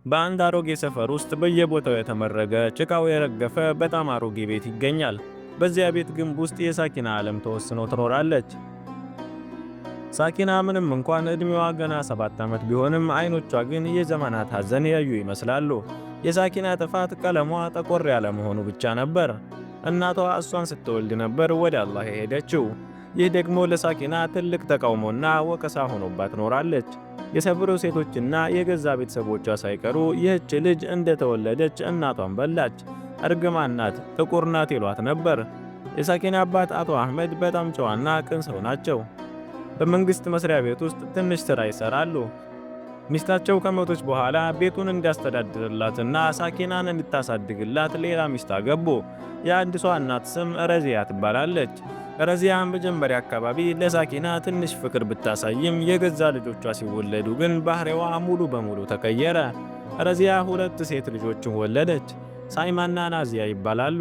በአንድ አሮጌ ሰፈር ውስጥ በየቦታው የተመረገ፣ ጭቃው የረገፈ በጣም አሮጌ ቤት ይገኛል። በዚያ ቤት ግንብ ውስጥ የሳኪና ዓለም ተወስኖ ትኖራለች። ሳኪና ምንም እንኳን ዕድሜዋ ገና 7 ዓመት ቢሆንም አይኖቿ ግን የዘመናት ሐዘን ያዩ ይመስላሉ። የሳኪና ጥፋት ቀለሟ ጠቆር ያለ መሆኑ ብቻ ነበር። እናቷ እሷን ስትወልድ ነበር ወደ አላህ የሄደችው። ይህ ደግሞ ለሳኪና ትልቅ ተቃውሞና ወቀሳ ሆኖባት ኖራለች። የሰፈሩ ሴቶችና የገዛ ቤተሰቦቿ ሳይቀሩ ይህች ልጅ እንደተወለደች እናቷን በላች፣ እርግማን ናት፣ ጥቁር ናት ይሏት ነበር። የሳኪና አባት አቶ አህመድ በጣም ጨዋና ቅን ሰው ናቸው። በመንግስት መስሪያ ቤት ውስጥ ትንሽ ስራ ይሰራሉ። ሚስታቸው ከሞተች በኋላ ቤቱን እንዲያስተዳድርላትና ሳኪናን እንድታሳድግላት ሌላ ሚስት አገቡ። የአዲሷ እናት ስም ረዚያ ትባላለች። ረዚያ መጀመሪያ አካባቢ ለሳኪና ትንሽ ፍቅር ብታሳይም የገዛ ልጆቿ ሲወለዱ ግን ባህሪዋ ሙሉ በሙሉ ተቀየረ። ረዚያ ሁለት ሴት ልጆችን ወለደች። ሳይማና ናዚያ ይባላሉ።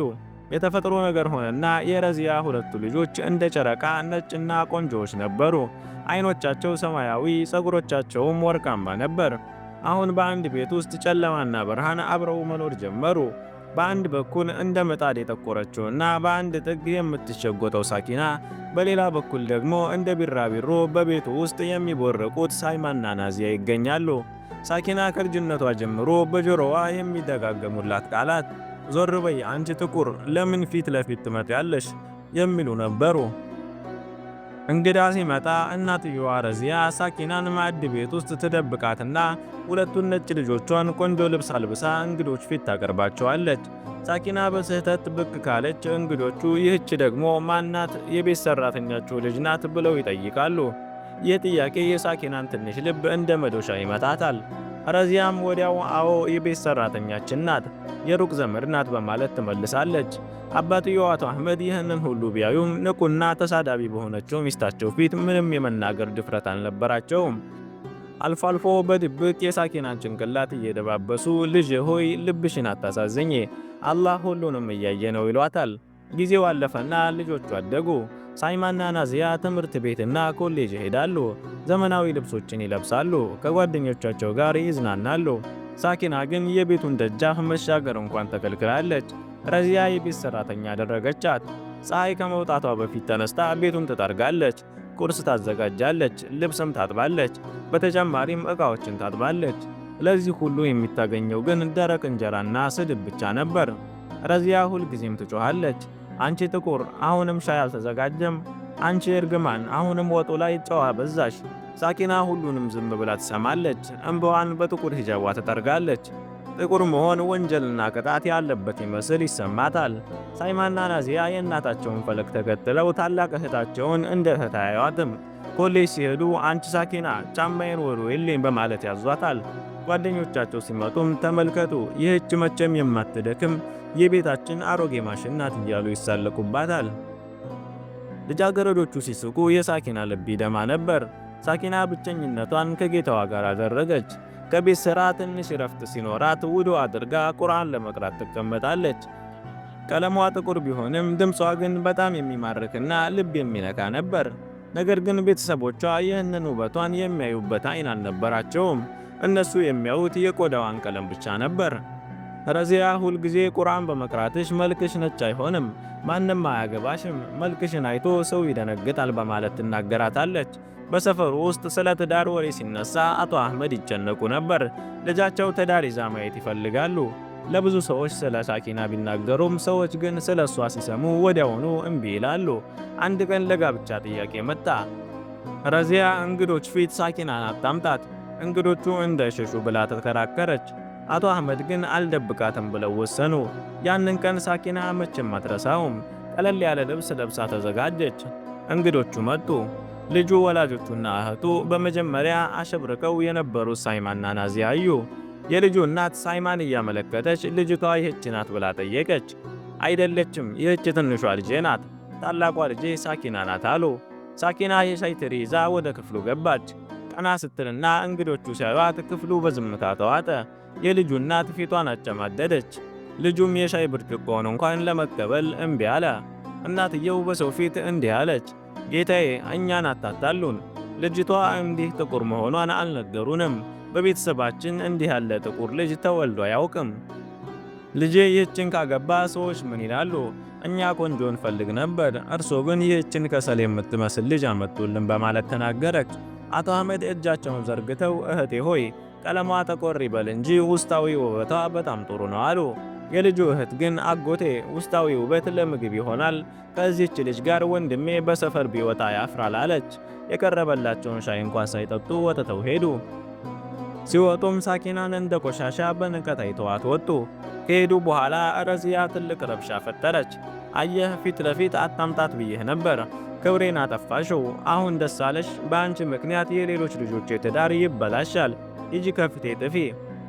የተፈጥሮ ነገር ሆነና የረዚያ ሁለቱ ልጆች እንደ ጨረቃ ነጭና ቆንጆዎች ነበሩ። አይኖቻቸው ሰማያዊ፣ ፀጉሮቻቸውም ወርቃማ ነበር። አሁን በአንድ ቤት ውስጥ ጨለማና ብርሃን አብረው መኖር ጀመሩ። በአንድ በኩል እንደ ምጣድ የጠቆረችውና በአንድ ጥግ የምትሸጎጠው ሳኪና፣ በሌላ በኩል ደግሞ እንደ ቢራቢሮ በቤቱ ውስጥ የሚቦርቁት ሳይማና ናዚያ ይገኛሉ። ሳኪና ከልጅነቷ ጀምሮ በጆሮዋ የሚደጋገሙላት ቃላት "ዞር በይ አንቺ ጥቁር፣ ለምን ፊት ለፊት ትመጪያለሽ?" የሚሉ ነበሩ። እንግዳ ሲመጣ እናትየዋ ረዚያ ሳኪናን ማዕድ ቤት ውስጥ ትደብቃትና ሁለቱን ነጭ ልጆቿን ቆንጆ ልብስ አልብሳ እንግዶች ፊት ታቀርባቸዋለች። ሳኪና በስህተት ብቅ ካለች እንግዶቹ "ይህች ደግሞ ማናት? የቤት ሰራተኛችሁ ልጅ ናት?" ብለው ይጠይቃሉ። ይህ ጥያቄ የሳኪናን ትንሽ ልብ እንደ መዶሻ ይመታታል። ረዚያም ወዲያው "አዎ፣ የቤት ሰራተኛችን ናት፣ የሩቅ ዘመድ ናት" በማለት ትመልሳለች። አባትየው አቶ አህመድ ይህንን ሁሉ ቢያዩም ንቁና ተሳዳቢ በሆነችው ሚስታቸው ፊት ምንም የመናገር ድፍረት አልነበራቸውም። አልፎ አልፎ በድብቅ የሳኪናን ጭንቅላት እየደባበሱ "ልጄ ሆይ፣ ልብሽን አታሳዝኚ፣ አላህ ሁሉንም እያየ ነው" ይሏታል። ጊዜው አለፈና ልጆቹ አደጉ። ሳይማና ናዚያ ትምህርት ቤትና ኮሌጅ ይሄዳሉ። ዘመናዊ ልብሶችን ይለብሳሉ። ከጓደኞቻቸው ጋር ይዝናናሉ። ሳኪና ግን የቤቱን ደጃፍ መሻገር እንኳን ተከልክላለች። ረዚያ የቤት ሰራተኛ አደረገቻት። ፀሐይ ከመውጣቷ በፊት ተነስታ ቤቱን ትጠርጋለች፣ ቁርስ ታዘጋጃለች፣ ልብስም ታጥባለች። በተጨማሪም ዕቃዎችን ታጥባለች። ለዚህ ሁሉ የምታገኘው ግን ደረቅ እንጀራና ስድብ ብቻ ነበር። ረዚያ ሁልጊዜም ትጮኻለች። "አንቺ ጥቁር፣ አሁንም ሻይ አልተዘጋጀም? አንቺ እርግማን፣ አሁንም ወጡ ላይ ጨው አበዛሽ።" ሳኪና ሁሉንም ዝም ብላ ትሰማለች። እንባዋን በጥቁር ሂጃቧ ትጠርጋለች። ጥቁር መሆን ወንጀልና ቅጣት ያለበት ይመስል ይሰማታል። ሳይማና ናዚያ የእናታቸውን ፈለግ ተከትለው ታላቅ እህታቸውን እንደ እህት አያዩአትም። ኮሌጅ ሲሄዱ "አንቺ ሳኪና፣ ጫማዬን ወልውይልኝ" በማለት ያዟታል። ጓደኞቻቸው ሲመጡም "ተመልከቱ፣ ይህች መቼም የማትደክም የቤታችን አሮጌ ማሽን ናት" እያሉ ይሳለቁባታል። ልጃገረዶቹ ሲስቁ የሳኪና ልብ ይደማ ነበር። ሳኪና ብቸኝነቷን ከጌታዋ ጋር አደረገች። ከቤት ሥራ ትንሽ እረፍት ሲኖራት ውዱ አድርጋ ቁርአን ለመቅራት ትቀመጣለች። ቀለሟ ጥቁር ቢሆንም ድምጿ ግን በጣም የሚማርክና ልብ የሚነካ ነበር። ነገር ግን ቤተሰቦቿ ይህንን ውበቷን የሚያዩበት አይን አልነበራቸውም። እነሱ የሚያዩት የቆዳዋን ቀለም ብቻ ነበር። ረዚያ ሁልጊዜ "ቁርአን በመቅራትሽ መልክሽ ነጭ አይሆንም፣ ማንም አያገባሽም፣ መልክሽን አይቶ ሰው ይደነግጣል" በማለት ትናገራታለች። በሰፈሩ ውስጥ ስለ ትዳር ወሬ ሲነሳ አቶ አህመድ ይጨነቁ ነበር። ልጃቸው ትዳር ይዛ ማየት ይፈልጋሉ። ለብዙ ሰዎች ስለ ሳኪና ቢናገሩም ሰዎች ግን ስለ እሷ ሲሰሙ ወዲያውኑ እምቢ ይላሉ። አንድ ቀን ለጋብቻ ጥያቄ መጣ። ረዚያ እንግዶች ፊት ሳኪናን አታምጣት፣ እንግዶቹ እንዳይሸሹ ብላ ተከራከረች። አቶ አህመድ ግን አልደብቃትም ብለው ወሰኑ። ያንን ቀን ሳኪና መቼም አትረሳውም። ቀለል ያለ ልብስ ለብሳ ተዘጋጀች። እንግዶቹ መጡ። ልጁ፣ ወላጆቹና እህቱ በመጀመሪያ አሸብርቀው የነበሩት ሳይማና ናዚያ አዩ። የልጁ እናት ሳይማን እያመለከተች "ልጅቷ ይህች ናት?" ብላ ጠየቀች። "አይደለችም፣ ይህች ትንሿ ልጄ ናት፣ ታላቋ ልጄ ሳኪና ናት" አሉ። ሳኪና የሻይ ትሪ ይዛ ወደ ክፍሉ ገባች። ቀና ስትልና እንግዶቹ ሲያዩት ክፍሉ በዝምታ ተዋጠ። የልጁ እናት ፊቷን አጨማደደች። ልጁም የሻይ ብርጭቆውን እንኳን ለመቀበል እምቢ አለ። እናትየው በሰው ፊት እንዲህ አለች፣ "ጌታዬ፣ እኛን አታታሉን። ልጅቷ እንዲህ ጥቁር መሆኗን አልነገሩንም። በቤተሰባችን እንዲህ ያለ ጥቁር ልጅ ተወልዶ አያውቅም። ልጄ ይህችን ካገባ ሰዎች ምን ይላሉ? እኛ ቆንጆ እንፈልግ ነበር፣ እርሶ ግን ይህችን ከሰል የምትመስል ልጅ አመጡልን በማለት ተናገረች። አቶ አህመድ እጃቸውን ዘርግተው እህቴ ሆይ፣ ቀለሟ ጠቆር ይበል እንጂ ውስጣዊ ውበቷ በጣም ጥሩ ነው አሉ። የልጁ እህት ግን አጎቴ፣ ውስጣዊ ውበት ለምግብ ይሆናል፣ ከዚህች ልጅ ጋር ወንድሜ በሰፈር ቢወጣ ያፍራል አለች። የቀረበላቸውን ሻይ እንኳን ሳይጠጡ ወጥተው ሄዱ። ሲወጡም ሳኪናን እንደ ቆሻሻ በንቀት አይተዋት ወጡ። ከሄዱ በኋላ ረዚያ ትልቅ ረብሻ ፈጠረች። አየህ፣ ፊት ለፊት አታምጣት ብዬህ ነበር። ክብሬን አጠፋሽው። አሁን ደስ አለሽ? በአንቺ ምክንያት የሌሎች ልጆች ትዳር ይበላሻል። ሂጂ፣ ከፊቴ ጥፊ።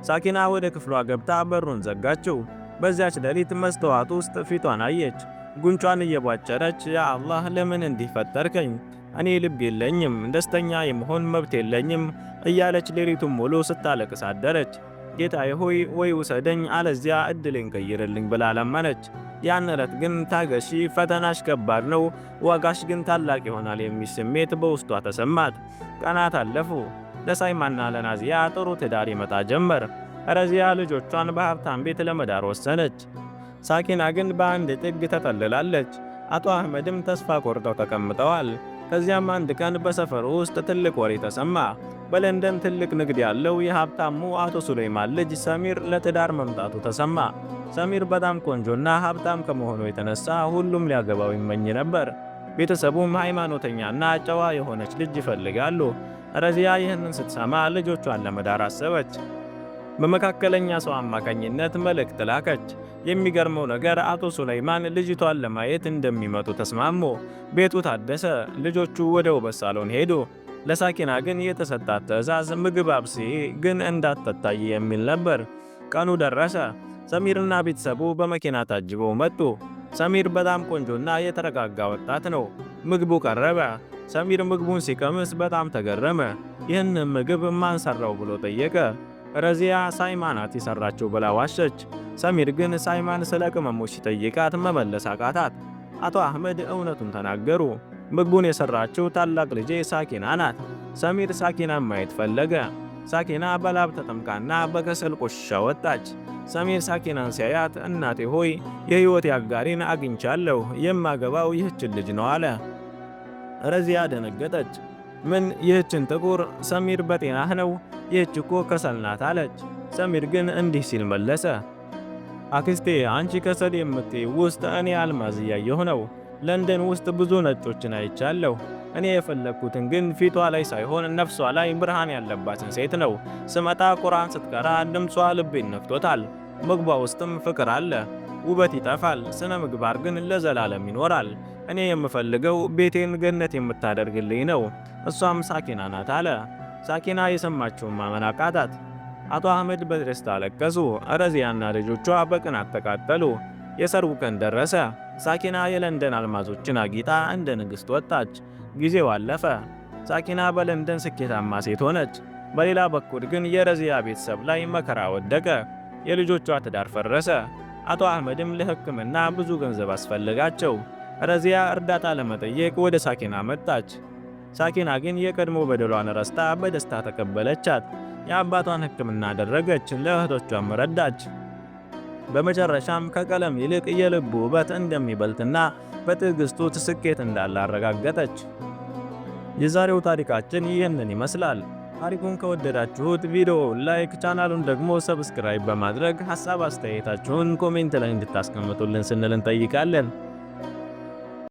ሳኪና ወደ ክፍሏ ገብታ በሩን ዘጋችው። በዚያች ሌሊት መስተዋት ውስጥ ፊቷን አየች። ጉንጯን እየቧጨረች ያ አላህ፣ ለምን እንዲህ ፈጠርከኝ? እኔ ልብ የለኝም፣ ደስተኛ የመሆን መብት የለኝም እያለች ሌሊቱን ሙሉ ስታለቅስ አደረች። ጌታዬ ሆይ፣ ወይ ውሰደኝ፣ አለዚያ እድሌን ቀይርልኝ ብላ ለመነች። ያን ዕለት ግን ታገሺ፣ ፈተናሽ ከባድ ነው፣ ዋጋሽ ግን ታላቅ ይሆናል የሚል ስሜት በውስጧ ተሰማት። ቀናት አለፉ። ለሳይማና ለናዚያ ጥሩ ትዳር ይመጣ ጀመር። ረዚያ ልጆቿን በሀብታም ቤት ለመዳር ወሰነች። ሳኪና ግን በአንድ ጥግ ተጠልላለች። አቶ አህመድም ተስፋ ቆርጠው ተቀምጠዋል። ከዚያም አንድ ቀን በሰፈሩ ውስጥ ትልቅ ወሬ ተሰማ። በለንደን ትልቅ ንግድ ያለው የሀብታሙ አቶ ሱሌይማን ልጅ ሰሚር ለትዳር መምጣቱ ተሰማ። ሰሚር በጣም ቆንጆና ሀብታም ከመሆኑ የተነሳ ሁሉም ሊያገባው ይመኝ ነበር። ቤተሰቡም ሃይማኖተኛና ጨዋ የሆነች ልጅ ይፈልጋሉ። ረዚያ ይህንን ስትሰማ ልጆቿን ለመዳር አሰበች። በመካከለኛ ሰው አማካኝነት መልእክት ላከች። የሚገርመው ነገር አቶ ሱለይማን ልጅቷን ለማየት እንደሚመጡ ተስማሙ። ቤቱ ታደሰ። ልጆቹ ወደ ውበት ሳሎን ሄዱ። ለሳኪና ግን የተሰጣት ትዕዛዝ ምግብ አብስዪ ግን እንዳትታይ የሚል ነበር። ቀኑ ደረሰ። ሰሚርና ቤተሰቡ በመኪና ታጅበው መጡ። ሰሚር በጣም ቆንጆና የተረጋጋ ወጣት ነው። ምግቡ ቀረበ። ሰሚር ምግቡን ሲቀምስ በጣም ተገረመ። ይህን ምግብ ማን ሰራው ብሎ ጠየቀ። ረዚያ ሳይማ ናት የሰራችው ብላ ዋሸች። ሰሚር ግን ሳይማን ስለ ቅመሞች ሲጠይቃት መመለስ አቃታት። አቶ አህመድ እውነቱን ተናገሩ። ምግቡን የሰራችው ታላቅ ልጄ ሳኪና ናት። ሰሚር ሳኪናን ማየት ፈለገ። ሳኪና በላብ ተጠምቃና በከሰል ቆሽሻ ወጣች። ሰሚር ሳኪናን ሲያያት እናቴ ሆይ፣ የሕይወት አጋሬን አግኝቻለሁ፣ የማገባው ይህችን ልጅ ነው አለ። ረዚያ ደነገጠች። ምን? ይህችን ጥቁር? ሰሚር፣ በጤናህ ነው? ይህች እኮ ከሰል ናት አለች። ሰሚር ግን እንዲህ ሲል መለሰ። አክስቴ፣ አንቺ ከሰል የምትይ ውስጥ እኔ አልማዝ እያየሁ ነው። ለንደን ውስጥ ብዙ ነጮችን አይቻለሁ። እኔ የፈለግኩትን ግን ፊቷ ላይ ሳይሆን ነፍሷ ላይ ብርሃን ያለባትን ሴት ነው። ስመጣ ቁርአን ስትቀራ ድምጿ ልቤን ነክቶታል። ምግቧ ውስጥም ፍቅር አለ። ውበት ይጠፋል፣ ስነ ምግባር ግን ለዘላለም ይኖራል። እኔ የምፈልገው ቤቴን ገነት የምታደርግልኝ ነው። እሷም ሳኪና ናት አለ። ሳኪና የሰማችውን ማመን አቃታት። አቶ አህመድ በደስታ አለቀሱ። ረዚያና ልጆቿ በቅናት ተቃጠሉ። የሰርጉ ቀን ደረሰ። ሳኪና የለንደን አልማዞችን አጊጣ እንደ ንግሥት ወጣች። ጊዜው አለፈ። ሳኪና በለንደን ስኬታማ ሴት ሆነች። በሌላ በኩል ግን የረዚያ ቤተሰብ ላይ መከራ ወደቀ። የልጆቿ ትዳር ፈረሰ። አቶ አህመድም ለሕክምና ብዙ ገንዘብ አስፈለጋቸው። ረዚያ እርዳታ ለመጠየቅ ወደ ሳኪና መጣች። ሳኪና ግን የቀድሞ በደሏን ረስታ በደስታ ተቀበለቻት። የአባቷን ሕክምና አደረገች፣ ለእህቶቿም ረዳች። በመጨረሻም ከቀለም ይልቅ የልብ ውበት እንደሚበልጥና በትዕግስቱ ስኬት እንዳለ አረጋገጠች። የዛሬው ታሪካችን ይህንን ይመስላል። ታሪኩን ከወደዳችሁት ቪዲዮ like፣ ቻናሉን ደግሞ subscribe በማድረግ ሐሳብ አስተያየታችሁን comment ላይ እንድታስቀምጡልን ስንል እንጠይቃለን።